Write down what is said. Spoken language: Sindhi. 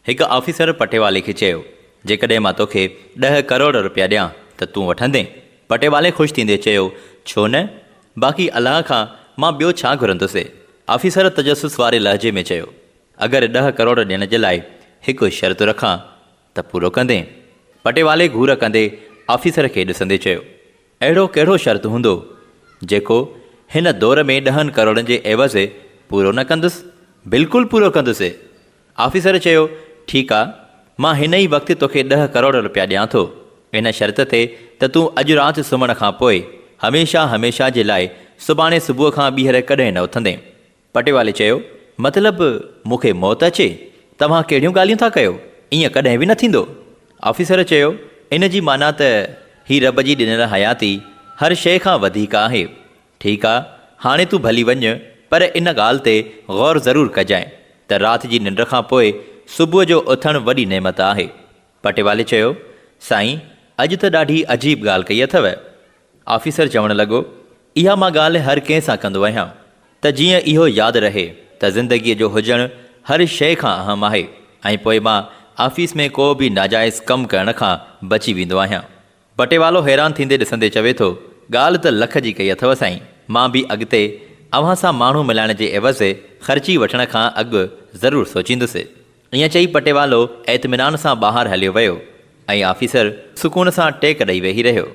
هڪ آفيسر پٽيوالي کي چيو، جيڪڏهن مان توکي ڏهه ڪروڙ رپيا ڏيان ته تون وٺندين؟ پٽيوالي خوش ٿيندي چيو، ڇو نه؟ باقي الله کان مان ٻيو ڇا گهرندس؟ آفيسر تجسس واري لهجي ۾ چيو، اگر ڏهه ڪروڙ ڏيڻ جي لاء هڪ شرط رکان ته پورو ڪندين؟ پٽيوالي گهور ڪندي آفيسر کي ڏسندي چيو، اهڙو ڪهڙو شرط هوندو، جيڪو هن دور ۾ ڏهن ڪروڙن جي عيوض پورو نه ڪندس؟ بلڪل پورو ڪندس. آفيسر چيو، ٺيڪ آ، مان هن ئي وقت توکي ڏهه ڪروڙ رپيا ڏيان ٿو، ان شرط تي ته تون اڄ رات سمهڻ کان پوء هميشه هميشه جي لاء سڀاڻي صبح کان ٻيهر ڪڏهن نه اٿندين. پٽيوالي چيو، مطلب مون کي موت اچي؟ توهان ڪهڙيون ڳالهيون ٿا ڪيو؟ ائين ڪڏهن به نه ٿيندو. آفيسر چيو، ان جي معنيٰ ته هي رب جي ڏنل حياتي هر شيء کان وڌيڪ آهي. ٺيڪ آ، هاڻي تون ڀلي وڃ، پر ان ڳالهه تي غور ضرور ڪجانء ته رات جي ننڊ کان پوء صبح جو اٿڻ وڏي نعمت آهي. پٽيوالي چيو، سائين، اڄ ته ڏاڍي عجيب ڳالهه ڪئي اٿئو. آفيسر چوڻ لڳو، اها مان ڳالهه هر ڪنهن سان ڪندو آهيان ته جيئن اهو ياد رهي ته زندگيء جو هجڻ هر شيء کان اهم آهي ۽ پوء مان آفيس ۾ ڪو به ناجائز ڪم ڪرڻ کان بچي ويندو آهيان. پٽيوالو حيران ٿيندي ڏسندي چوي ٿو، ڳالهه ته لک جي ڪئي اٿئو سائين، مان به اڳتي اوهان سان ماڻهو ملائڻ جي عيوض خرچي وٺڻ کان اڳ ضرور سوچيندس. ائين چئي پٽيوالو اطمينان سان ٻاهر هليو ويو ۽ آفيسر سڪون سان ٽيڪ ڏئي ويهي رهيو.